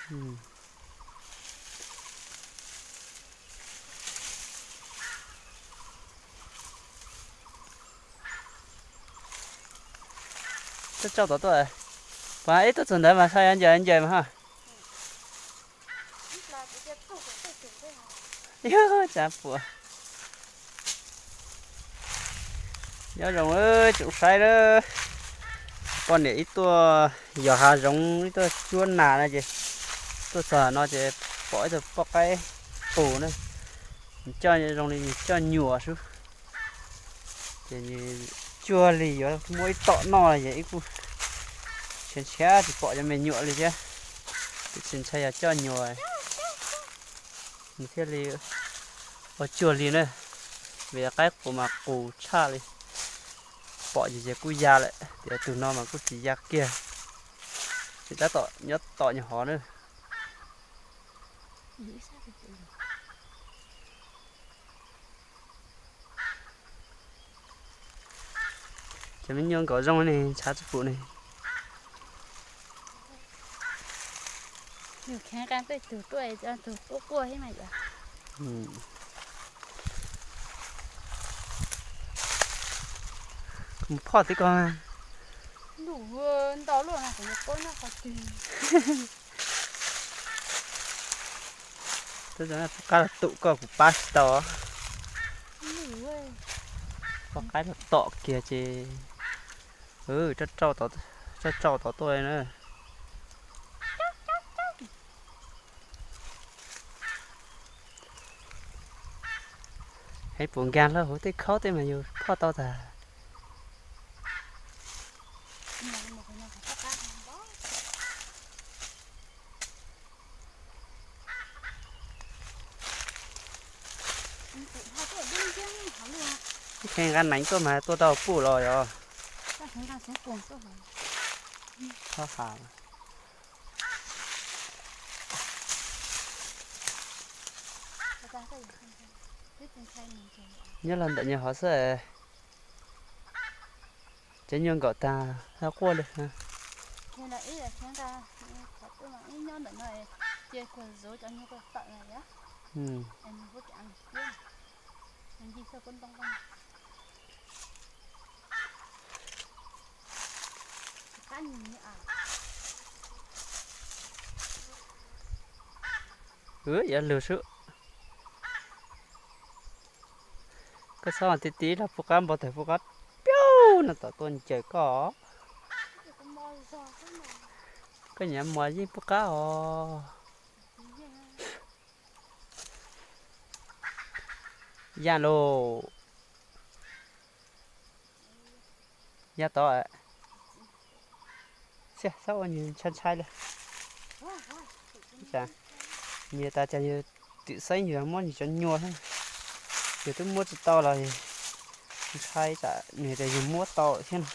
Tuaj tsauj tod tuaj, puas ib tuaj txog ntawd mas saib ncaws ncaws mas ha. Yog tsav puas. Nyob zoo tsoom saib lawm, poj niam ib tuaj yos hav zoov ib tuaj cuab nas no ces tuaj txog no ces pom ib tug poj qaib qus na, nws coj zoo li nws coj nyuam xwb. Ces nws cuag li yuav muab ib tom noj los ces ib kuj ntshiab ntshiab tsis pom cov me nyuam li thiab, tiam sis ntshai yog coj nyuam nws thiaj li ua cuag li na. Vim qaib qus mas qus tshaj li, pom ces kuj ya lawm tias tus no mas kuj tsis ya kiag, ces tab tom nyob tom nyuag hov na. Cov me nyuam nkaum zoo ne, ntshav tsis pum ne. Yus kheev qee tej tug tuaj, tug quaj quaj thiab mas yom. Mus phoj tib ko. Ntuj, ntau luaj no kuv yuav paub nyob qhov twg. Twb poj qaib los tum koj kuv pab tsis tau. Poj qaib los tom kiag ces rau rau tod tuaj na. Heev puas nkag lawm hauv tej khaub tej mas yus phoj tau tag. Ib kheej nqa neev tuaj mas tuaj tau puj los yog. Txhob has. Nyob los ntawm nyuag hov xwb. Cov nyuag nkaum tag quaj li. Wb yuav lug sub. Koj txhob mas tib tib los pub qab npau taws pub qab piauj no tom tuaj ncaws koj. Koj nyav mos yeej pub qab os. Ya lauj. Ya tod. Txhob ua nws ntshai ntshai li. Nyias tas cas yus twm xeeb yus muab nws cov nyuag xwb. Yus twb muab tsis tau los ntshai tsam nws tias yus muab tau thiab no.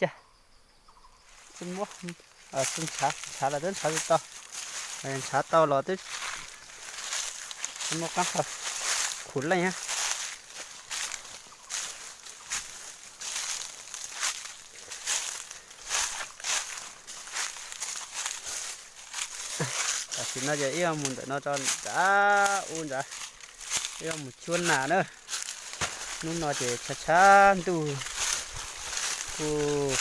Cas, muab, ntshav los twb ntshav tsis tau, ntshav tau los twb muab qab qhov khuv leej. Tam sim no ces ib yuav mus ntawm no rau nrad ub nrad, ib yuav mus cuab nas na. Hnub no ces tshav tshav ntuj kuj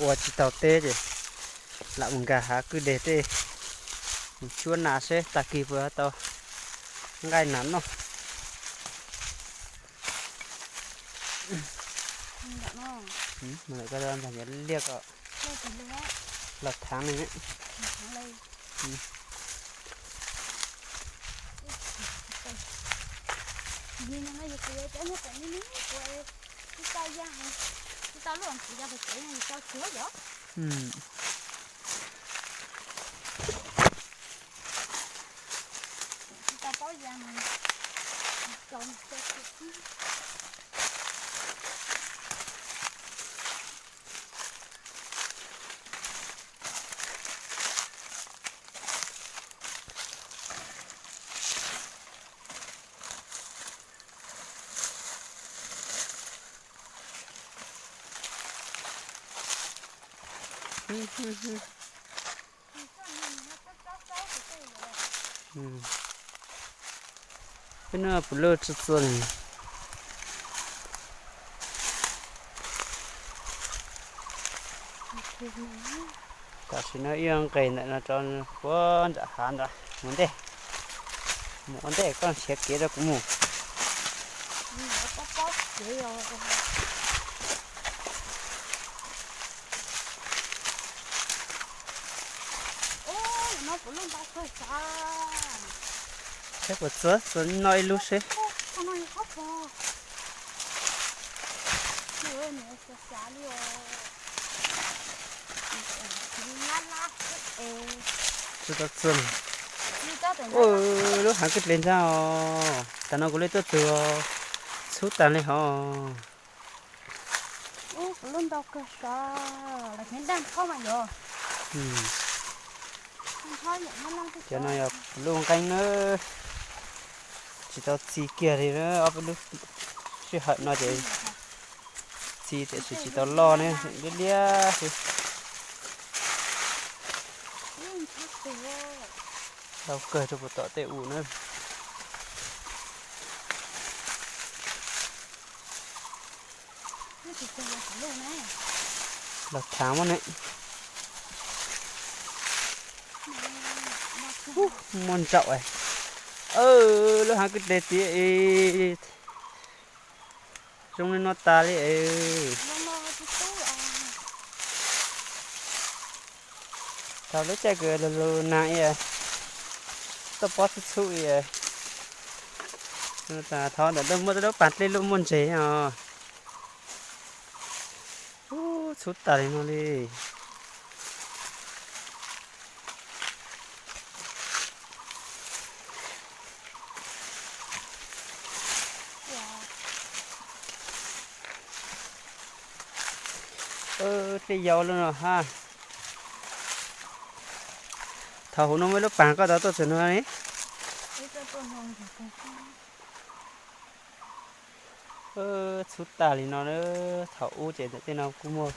ua tsis tau teb ces lam mus nkag hav kwj deg tej mus cuab nas seb tag kis puas tau nqaij nas noj. Liaj ko los thaav li. Peb no puv lug tsi txi li. Tam sim no ib nqes ntawm no rau puag nram hav ntawd mus ntej, mus ua ntej koj nrhiav kev rau kuv mus. Saib puas txi, txi no ib lub seb. Tsis tau txi. Lub hav kwj dle ntag os, tas no kuv li tuaj txug, txhub tas li hov. Cov no yog lub nqeeb na, tsis tau txi kiag li na, ob peb lub sij hawm no ces txi tiam sis tsis tau loj ne, liab liab xwb. Ntau kawg rau puag tom tej u na. Los thaav muab ne. Muaj ntsaum. Lub hav kwj dle tiag, zoo li no tas li. Thaum lub caij kws lug lug nag, tuaj pob txhub txhub, thov ntawm ntawd muaj tej lub pas dlej luj muaj ntses os. Ub, txhub tas li no li. Dlej yau lub no ha. Thaum hauv no muaj ib lub pas koj tau tuaj txug no li. Txhub tas li no, thaum ub ces ntawm tej no kuj muaj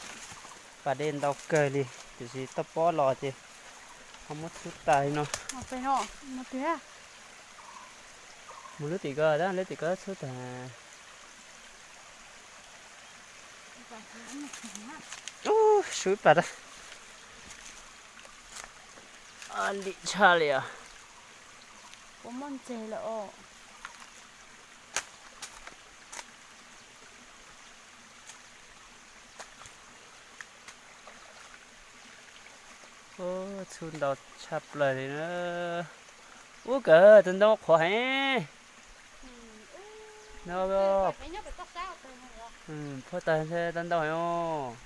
pas dej ntau kawg li, tiam sis tuaj pob los ces ho muab txhub tas li no. Mus lub tim ko, lub tim ko txhub tas. Ub, sub ib pas, lim tshaj li os. Puas muaj ntses lawm os? Ub, txhub ntau tshaj plaws li na. Ub, kawg tau ntau qhuav heev. Phua tag nrho tau ntau heev os.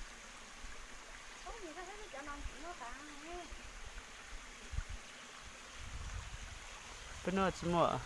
Peb no tsis muaj.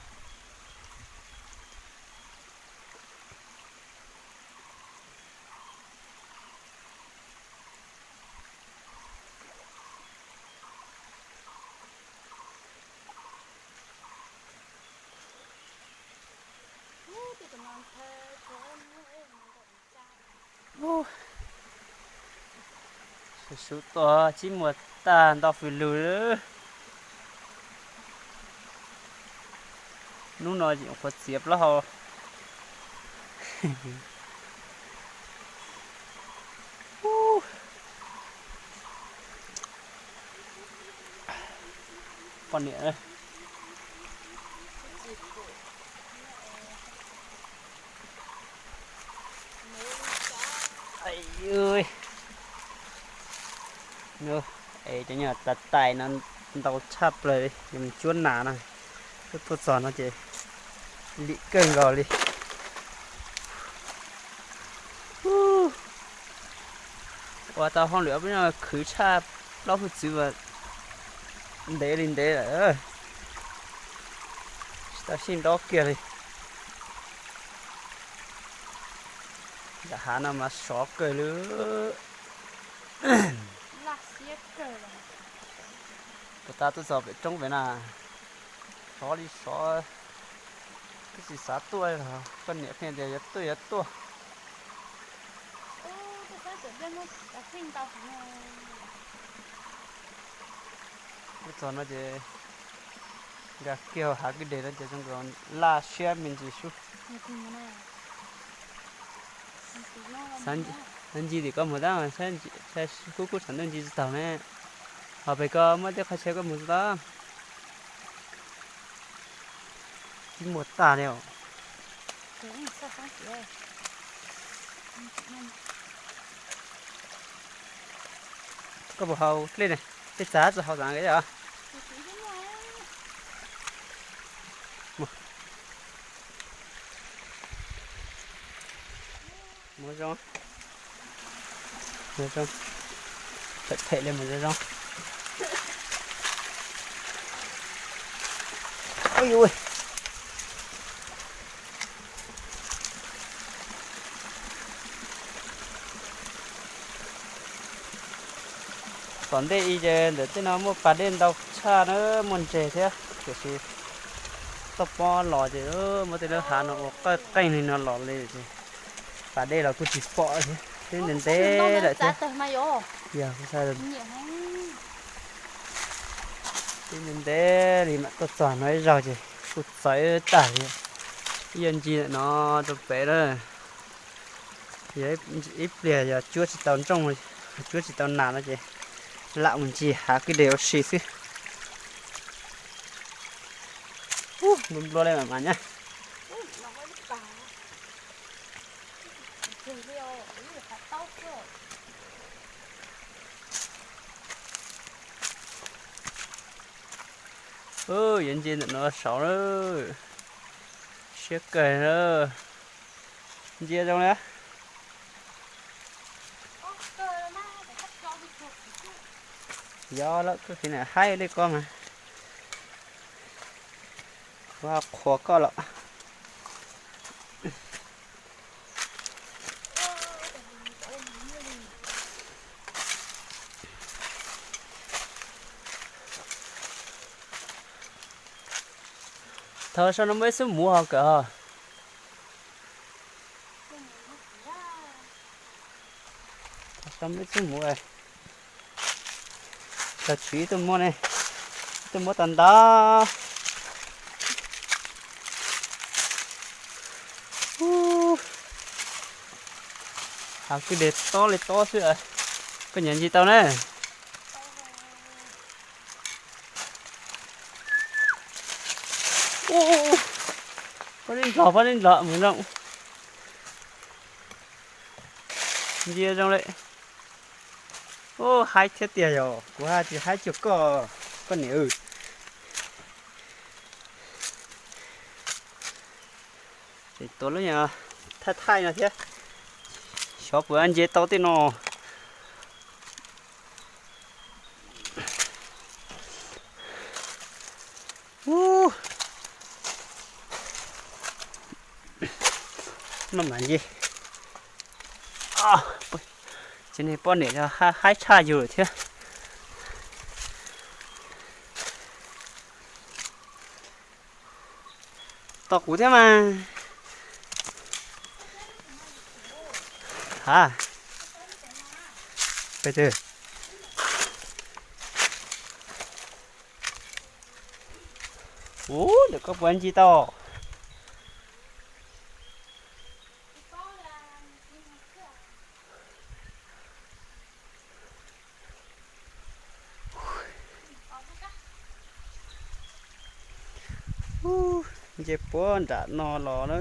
Sub sub tuaj tsis muaj tag ntau fws lug. Hnub no yeej qhuav txiav plaub hau. Poj niam, es cov nyuag tais tais no ntau tshaj plaws li, mus cuab nas na, tuaj txog no ces lim kawg nkaus li. Ua tau hauj lwm peb no khwv tshaj plaub hwj txwv as, ntev li ntev lawm, tsis tau sij nrov kiag li. Nram hav no mas sov kawg li. Puas tas tuaj txog pem roob pem na, sov li sov, twb tsis xav tuaj, koj niam pheej tias yuav tuaj yuav tuaj. Ub, tuaj saib cov dej muab cov fij ntau heev. Txog no ces nkag kiag hav kwj deg no ces zoo nkaus laj siab me ntsis sub. Xav ncig tim koj mus tab, kub kub tshav ntuj ncig tsis taus ne. Ho pem ko muaj tej qhov chaw koj mus tau. Tib muaj tag li os. Koj puas haus dlej ne? Dlej txav txawm haus txav nkaus os. Mus zoo, mus zoo, them them li mus zoo zoo. Tom ntej i ces ntawm tej no muaj pas dej ntau tshaj na, muaj ntses thiab, tiam sis toj pob los ces muab tej lub hav no ua qawj qeej li no los li ces pas dej los kuj tsis pom thiab. Twb ntev ntev lawm thiab. Yog, twb ntev ntev li mam tuaj txog no ib zaug ces kuj txawv tag li. Ib yuav ncig ntawm no rau pem na. Yog ib pliag yog cuab tsis tau nrooj, cuab tsis tau nas no ces lam mus ncig hav kwj deg ua si xwb. Nplua nplua li mas mas nyab. Yuav ncig ntawm no saud lawm. Siab kawg na. Ntsia zoo li. Yog lawm, koj khiav na haib li koj mas. Kuv qhuas koj lawm. Thaum saum no muaj ib xub muv ho kawm ho. Thaum saum muaj ib xub muv, thaum tswv ib tug muab ne, ib tug muab tau ntau. Hav kwj deg tob li tob xwb, koj nyiam ncig tau na. Pab neb nplog, pab neb nplog mus zoo. Ntsia zoo li. Ub, haib thiab tiag yog kuv haj tsis haib cuag koj, koj niam. Ces tuav lub nyuag thaij thaij no thiab, xyov puas nce tau tej no. Maj mam nce. Ces nej poj niam yog haib tshaj yus lawm thiab. Tos kuv thiab mas. Ha, peb twg? Ub, lawm koj puas ncig tau? Nce puag nram no los na.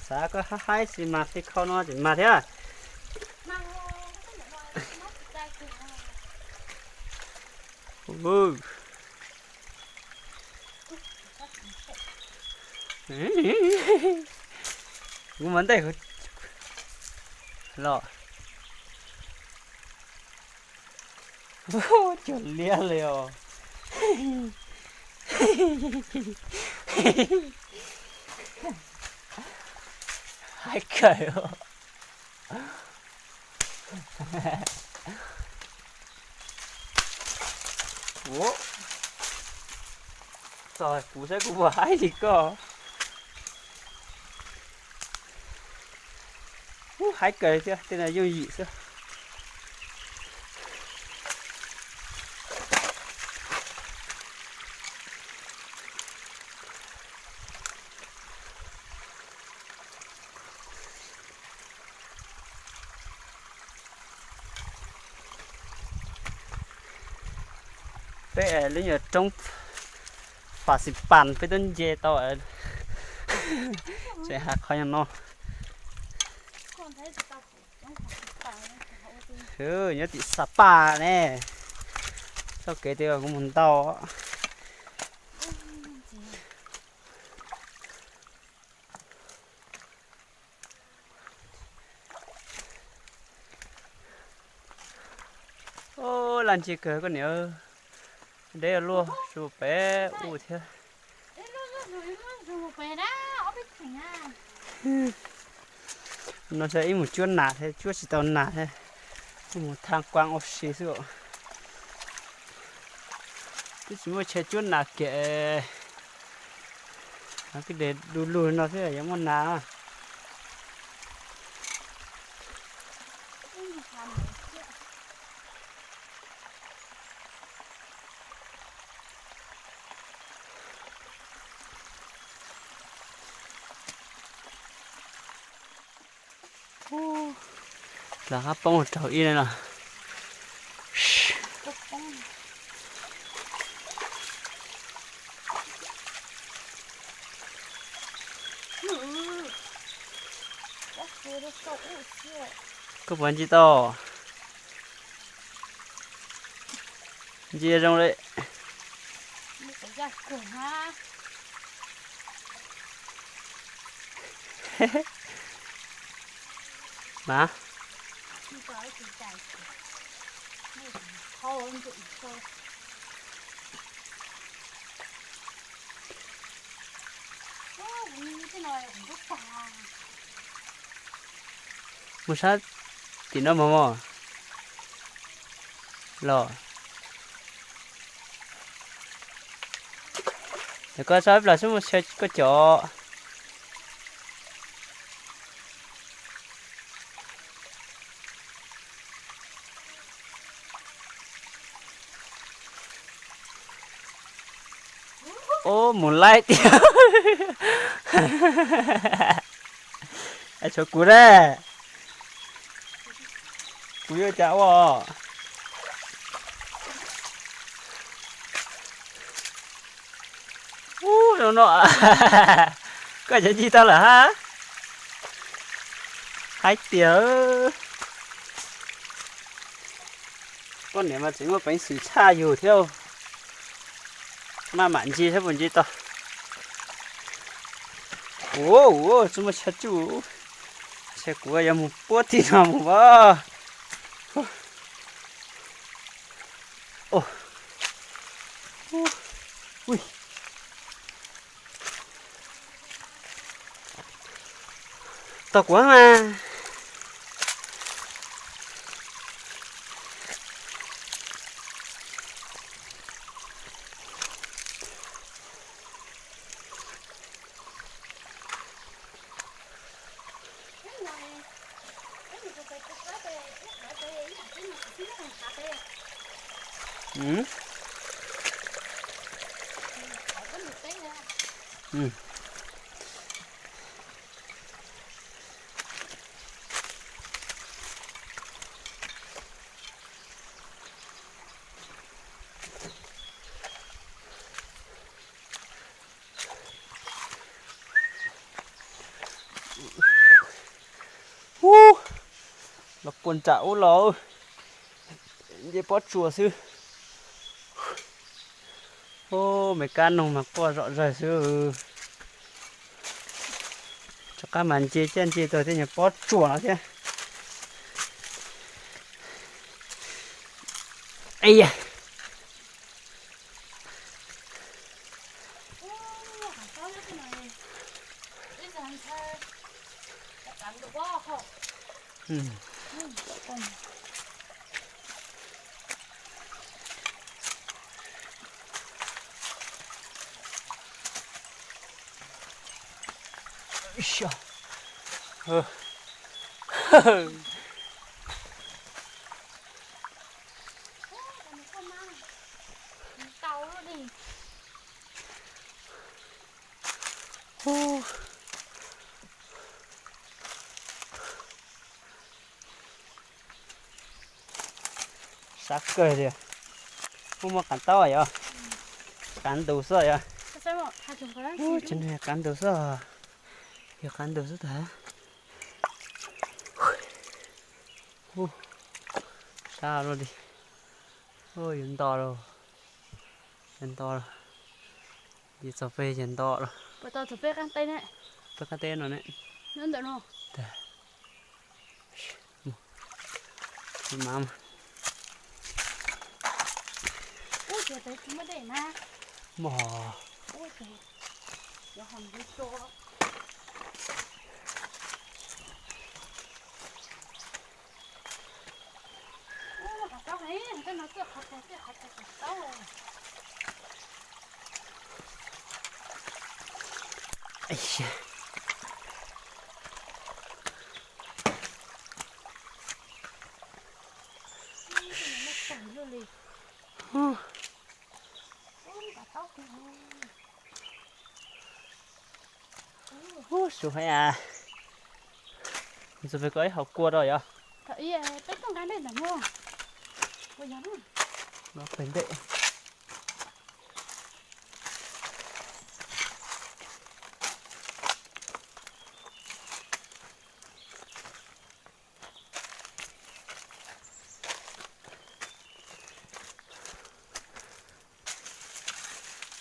Xav koj haib haib xis mas fij khau no ces mag thiab. Kuv mas ntej los. Cuag liab li os. Haib kawg. Ua, txog kuv saib kuv puas haib li koj. Ub, haib kawg thiab, tej no yooj yim xwb. Peb lub nyuag roob Fas Xis Pas peb twb nce tau, tseem hais qhov no. Nyob tim Xas Pas ne, txoj kev twg kuv mus ntau. Ub, laj ntsia kawg koj niam, deb luaj zus pem ub thiab. No saib ib mus cuab nas thiab cuab tsis tau nas thiab, mus tham kuab ua si xwb. Twb tsis muaj chaw cuab nas kiag, kwj deg du lug no xwb yuav muaj nas. Ub, dlav qab poob raug ib no. Koj puas ntsia tau? Ntsia zoo li. Mas mus sab tim no mog mog los. Koj sab ib plag xwb mus koj cov. Ub, mus laib tiag. Tshuav kuv dab, kuv yuav cas ua. Ub, no no, koj cov ncig tau lawm hab. Haib tiag. Koj niam mas tseem muaj peev xwm tshaj yus thiab. Maj mam ntsia saib puas ntsia tau. Ua, tsis muaj chaw tsuj, ntshe kuv yuav mus puab tim no mus as. Tau kuv mas. Ub, los puag nram ub los, nce pob tsuas xwb. Ub, me kab noog mas quaj zom zaws xwb. Rov qab mas nce caj nce tau tej nyuag pob tsuas no thiab. Ej ya. Sab kawg li. Muaj muaj qav taub yog? Qav ntus xwb yog? Tsis nug, qav ntus xwb. Yog qav ntus xwb tag. Sab luaj li. Yuav nto lawm. Yuav nto lawm. Yus txog pem ces nto lawm. Peb qab teb no ne. Ntawm no. Mog. Ub, su heev as. Ntxuav pem koj ib hauv kua rau yog? Peb tuaj nqa dej ntawm no. Pem ntej.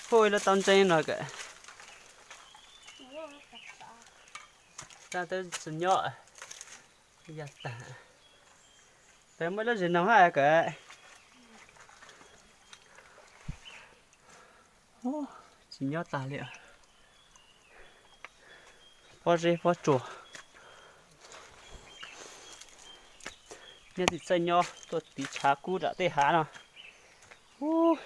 Hu ib lub taub ntseeb no kawm. Tag twb tsis nyob, ya tag. Peb muaj ib lub zes noog hab kawm. Tsis nyob tag li. Pob zeb pob tsuas. Nyob tim txawj nyob tuaj tiv tshav kub nram tej hav no. Ub,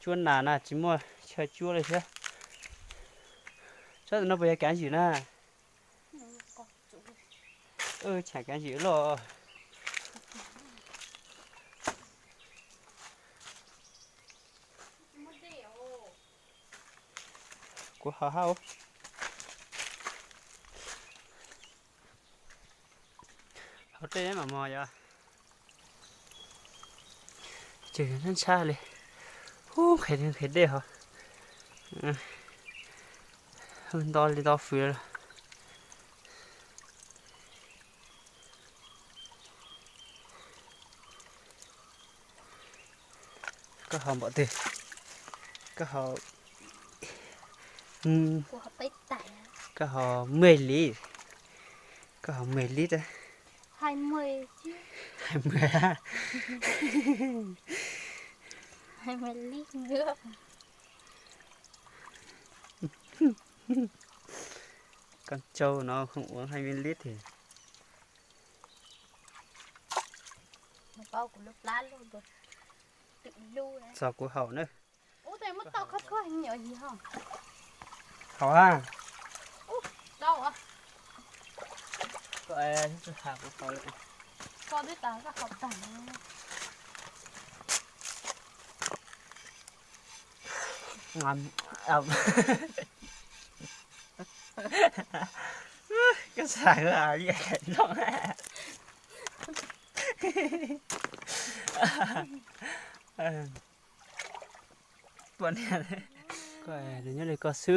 cuab nas na tsis muaj chaw cuab li thiab. Tsob no puas yog kav zwm na? Tseem kav zwm loj. Kuv hauv hauv. Hauv dej mam mog yog. Ces ntsab ntsab li. Ub, nqhis nqhis dej hov. Nto li nto fwv lawm. Koj haus npaum twg? Koj haus, koj haus me li, koj haus me li. Hais me, hais me li. Con trâu nó không uống hai mươi lít thì. Txog kuv haus na. Haus a. Koj xav liaj no. Koj nyob li koj xwb.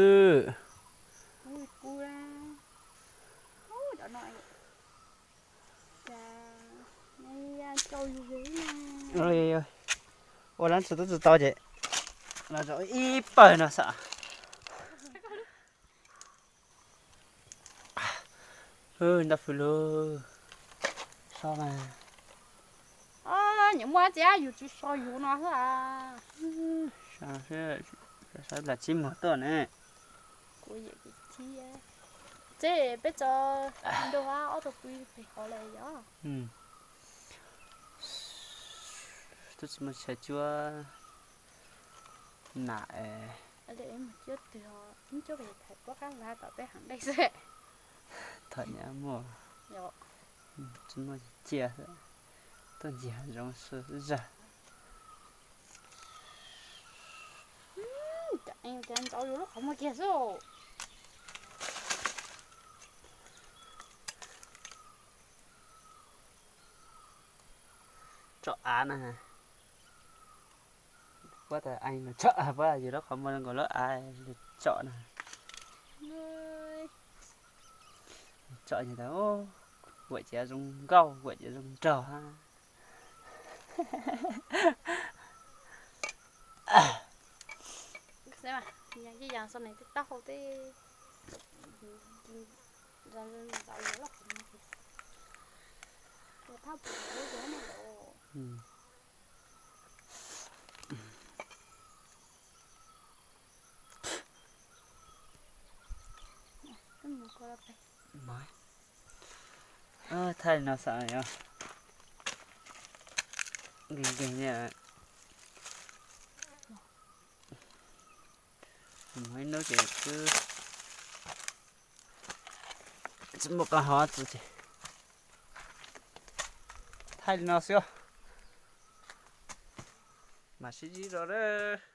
Ua lab tsis tau tsis tau ces los ib pawg no xav. Ntau fwj lug. So mas. Nyuam muaj txiv yus tsis so yus no xwb. Sawv daws tsis muag tuaj ne. Ua yam thiab. Ces peb tso nrog ob tug pw pem hauv lawm yom. Twb tsis muaj chaw cuab nam. Cuab twg, cuab pem thaiv pob qab lag tom peb heev dej xwb. Thov nyab muaj, tsis muaj cia xwb, tuaj ntsia zoov zag. Cov ntxauv yus lub qhov muag kiag xwb. Tsom av na. Puab tas eeg los tsom, puab yus lub qhov muag zoo nkaus lub av los tsom na. Tsom tas, kuam ces zoo nkauj, kuam ces zoo nraug. Yog sau ne tej taub hau tej, ntxauv yus lub qhov muag. Thaij li no xav yog nkeeg nkeeg ne. Mus ib hnub ces twb tsis muaj qab hov txog ces thaij li no xwb, mam sib ntsib dua lawm.